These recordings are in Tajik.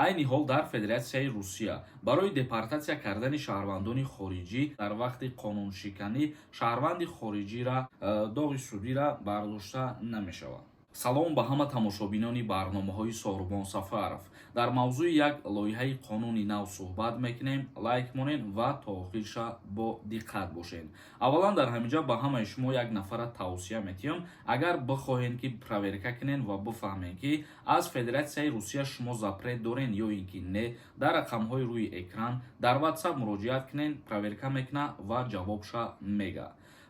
Айни ҳол дар Федератсияи Русия барои депортатсия кардани шаҳрвандони хориҷӣ дар вақти қонуншиканӣ шаҳрванди хориҷира доғи судира бардошта намешавад. Салом ба ҳама тамошобинони барномаҳои Соҳрубон Сафаров. Дар мавзӯи як лоиҳаи қонуни нав суҳбат мекунем. Лайк монед ва то охирша бо диққат бошед. Аввалан, дар ҳаминҷа ба ҳамаи шумо як нафара тавсия метиҳам. Агар бихоҳед, ки проверка кунед ва бифаҳмед, ки аз Федератсияи Русия шумо запрет дорен ё ин ки не, дар рақамҳои рӯи экран дар WhatsApp муроҷиат кунед, проверка мекунад ва ҷавобша мега.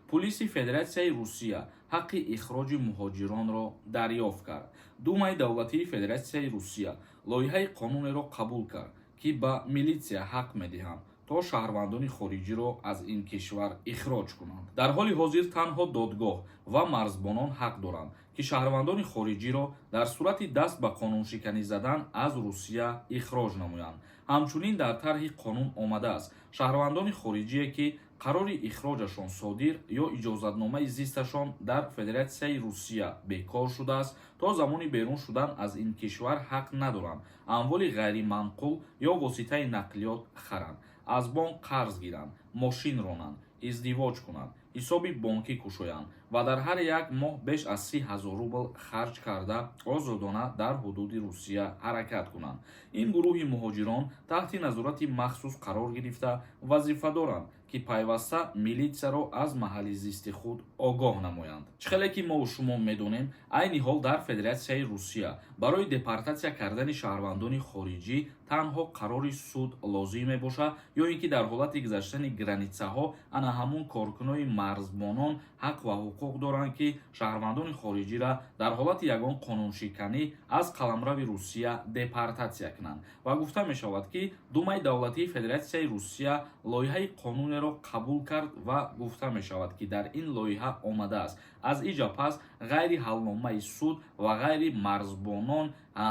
Пулиси Федератсияи Русия ҳаққи ихроҷи муҳоҷиронро дарёфт кард. Думаи давлатии Федератсияи Русия лоиҳаи қонунеро қабул кард, ки ба милитсия ҳақ медиҳанд, то шаҳрвандони хориҷиро аз ин кишвар ихроҷ кунанд. Дар ҳоли ҳозир танҳо додгоҳ ва марзбонон ҳақ доранд, ки шаҳрвандони хориҷиро дар сурати даст ба қонуншиканӣ задан аз Русия ихроҷ намоянд. Ҳамчунин дар тарҳи қонун омадааст, шаҳрвандони хориҷие, ки қарори ихроҷашон содир ё иҷозатномаи зисташон дар Федератсияи Русия бекор шудааст, то замони берун шудан аз ин кишвар ҳақ надоранд амволи ғайриманқул ё воситаи нақлиёт харанд, аз бонк қарз гиранд, мошин ронанд, издивоҷ кунанд, ҳисоби бонкӣ кушоянд ва дар ҳар як моҳ беш аз 30 000 рубл харҷ карда, озодона дар ҳудуди Русия ҳаракат кунанд. Ин гурӯҳи муҳоҷирон таҳти назорати махсус қарор гирифта, вазифа доранд, ки пайваста милитсияро аз маҳалли зисти худ огоҳ намоянд. Чӣ хеле ки мову шумо медонем, айни ҳол дар Федератсияи Русия барои депортатсия кардани шаҳрвандони хориҷӣ танҳо қарори суд лозим мебошад ё ин ки дар ҳолати гузаштани границаҳо ана ҳамун коркунои марзбонон ҳақ ва ҳуқуқ доранд, ки шаҳрвандони хориҷиро дар ҳолати ягон қонуншиканӣ аз қаламрави Русия депортатсия кунанд. Ва гуфта мешавад, ки Думаи давлатии Федератсияи Русия лоиҳаи қонунеро қабул кард ва гуфта мешавад, ки дар ин лоиҳа омадааст, аз иҷа пас ғайри ҳалномаи суд ва ғайри марзбонон,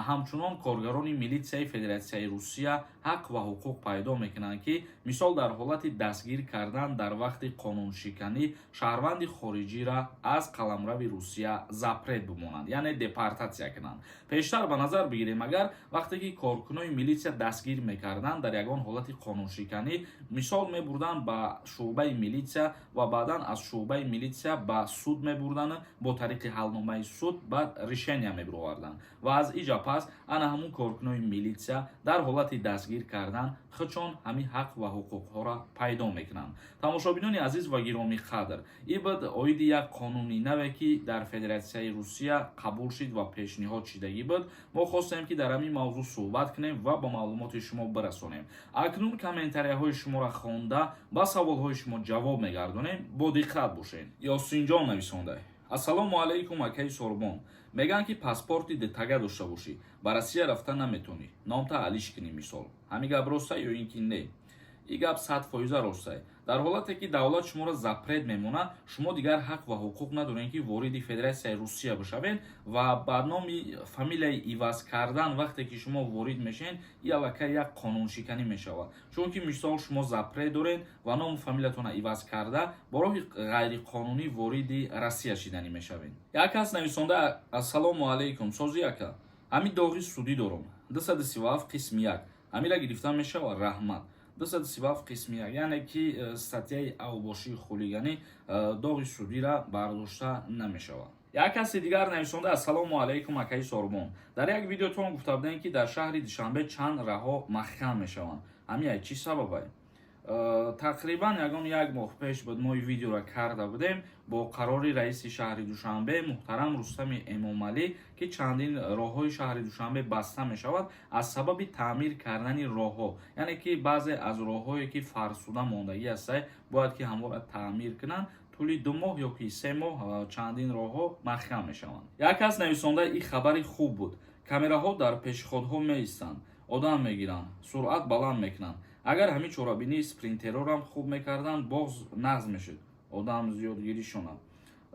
ҳамчунон коргарони милитсияи Федератсияи Русия ҳақ ва ҳуқуқ пайдо мекунанд, ки мисол дар ҳолати дастгир кардан дар вақти қонуншиканӣ шаҳрванди хориҷиро аз қаламрави Русия запрет бимонанд, яъне депортатсия кунанд. Пештар ба назар бигирем, агар вақте ки коркунои милитсия дастгир мекарданд дар ягон ҳолати қонуншиканӣ, мисол, мебурданд ба шӯъбаи милитсия ва баъдан аз шӯъбаи милитсия ба суд мебурданд, бо тариқи ҳалномаи суд баъд решения мебироварданд ва аз иҷа пас ана ҳамун коркунои милитсия дар ҳолати дастгир кардан худшон ҳамин ҳақ ва ҳуқуқҳоро пайдо мекунанд. Тамошобинони азиз ва гиромӣ қадр, ин буд оиди як қонуни наве, ки дар Федератсияи Русия қабул шид ва пешниҳод шидагӣ буд. Мо хостем, ки дар ҳамин мавзӯъ суҳбат кунем ва ба маълумоти шумо бирасонем. Акнун комментарияҳои шуморо хонда, ба саволҳои шумо ҷавоб мегардонем. Бо диққат бошед. Ёсинҷон нависонда: «Ассалому алайкум, акаи Сорбон. Мегӯянд, ки паспорти дтага дошта бошӣ, ба Россия рафта наметонӣ, номта алиш кунӣ. Мисол, ҳамин гап роста ё ин ки не?» Ин гап 100% ростае. Дар ҳолате ки давлат шуморо запрет мемонад, шумо дигар ҳақ ва ҳуқуқ надоред, ки вориди Федератсияи Русия бишавед ва ба номи фамилияи иваз кардан вақте ки шумо ворид мешавед, ин аллакай як қонуншиканӣ мешавад, чунки мисол шумо запрет доред ва ному фамилиятонро иваз карда, бо роҳи ғайриқонунӣ вориди Россия шиданӣ мешавед. Як кас нависонда: «Ассалому алайкум, сози ака, ҳамин доғи судӣ дорум, 237 қисми 1, ҳамира гирифта мешавад? Раҳмат». 237 қисми 1, яъне ки статьяи авбошии хулиганӣ, доғи судира бардошта намешавад. Як каси дигар нависонда: «Ассалому алайкум, акаи Сорбон. Дар як видеотон гуфта будем, ки дар шаҳри Душанбе чанд раҳо маҳкам мешаванд. Ҳамин чӣ сабабай?» Тақрибан ягон як моҳ пеш буд, мо видеоро карда будем. Бо қарори раиси шаҳри Душанбе муҳтарам Рустами Эмомалӣ, ки чандин роҳҳои шаҳри Душанбе баста мешавад аз сабаби таъмир кардани роҳҳо, яъне ки баъзе аз роҳҳое, ки фарсуда мондагӣ ҳастай, бояд ки ҳамвора таъмир кунанд. Тӯли 2 моҳ ё ки 3 моҳ чандин роҳҳо маҳкам мешаванд. Як кас нависонда: «Ин хабари хуб буд. Камераҳо дар пешходҳо меистанд, одам мегиранд, суръат баланд мекунанд. Агар ҳамин чорабинии спринтерорам хуб мекарданд, боз нағз мешуд, одам зиёдгирӣ шонад».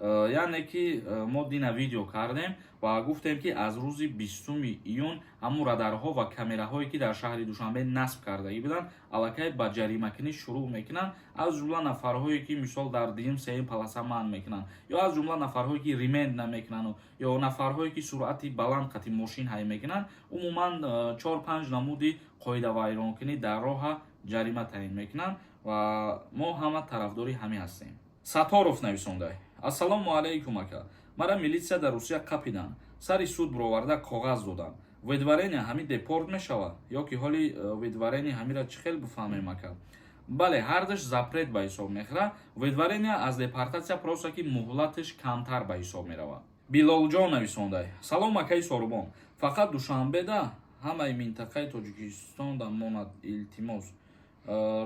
Яъне ки мо дина видео кардем ва гуфтем, ки аз рӯзи 20 июн ҳамун радарҳо ва камераҳое, ки дар шаҳри Душанбе насб кардагӣ буданд, аллакай ба ҷаримакунӣ шурӯъ мекунанд. Аз ҷумла нафарҳое, ки мисол дар дуюм, сеюм полоса манъ мекунанд, ё аз ҷумла нафарҳое, ки ремень намекунанд, ё нафарҳое, ки суръати баланд қати мошин ҳай мекунанд. Умуман чор панҷ намуди қоидавайронкунӣ дар роҳа ҷарима таъин мекунанд ва мо ҳама тарафдори ҳамин ҳастем. Саторов нависонда: «Ассалому алайкум, ака. Мара милитсия дар Русия қапиданд, сари суд бироварда коғаз доданд. Выдворение ҳамин депорт мешавад ё ки ҳоли выдворение ҳамира чӣ хел бифаҳмем, ака?» Бале, ҳардаш запрет ба ҳисоб мехӯрад. Выдворение аз депортатсия просто ки муҳлаташ камтар ба ҳисоб меравад. Билолҷон нависонда: «Салом, акаи Сорубон. Фақат Душанбеда, ҳамаи минтақаи Тоҷикистонда монад, илтимос».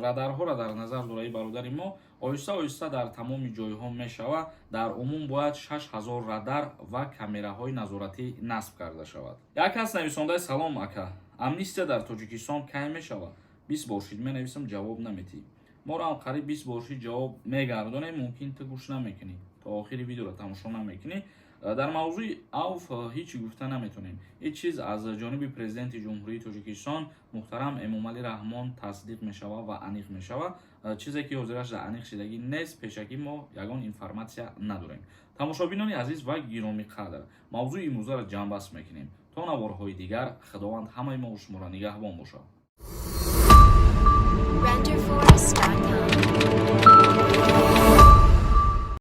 Радарҳоро дар назар дораи бародари мо. Оҳиста оҳиста дар тамоми ҷойҳо мешавад. Дар умум бояд 6000 радар ва камераҳои назоратӣ насб карда шавад. Як кас нависондаи: «Салом, ака, амнистия дар Тоҷикистон кай мешавад? 20 бор шид менависам, ҷавоб наметиҳӣ». Моро ҳам қариб 20 бор шид ҷавоб мегардонем. Мумкин ту гӯш намекунӣ, то охири видеоро тамошо намекунӣ. Дар мавзӯи авф ҳеҷ гуфта наметонем. Ҳеҷ чиз аз ҷониби Президенти Ҷумҳурии Тоҷикистон муҳтарам Эмомалӣ Раҳмон тасдиқ мешавад ва аниқ мешавад. Чизе ки ҳозираш дар аниқ шидагӣ нест, пешакӣ мо ягон информатсия надорем. Тамошобинони азиз ва гиромиқадр, мавзӯи имрӯзаро ҷамъбаст мекунем. То наворҳои дигар Худованд ҳамаи мо шуморо нигаҳбон бошад.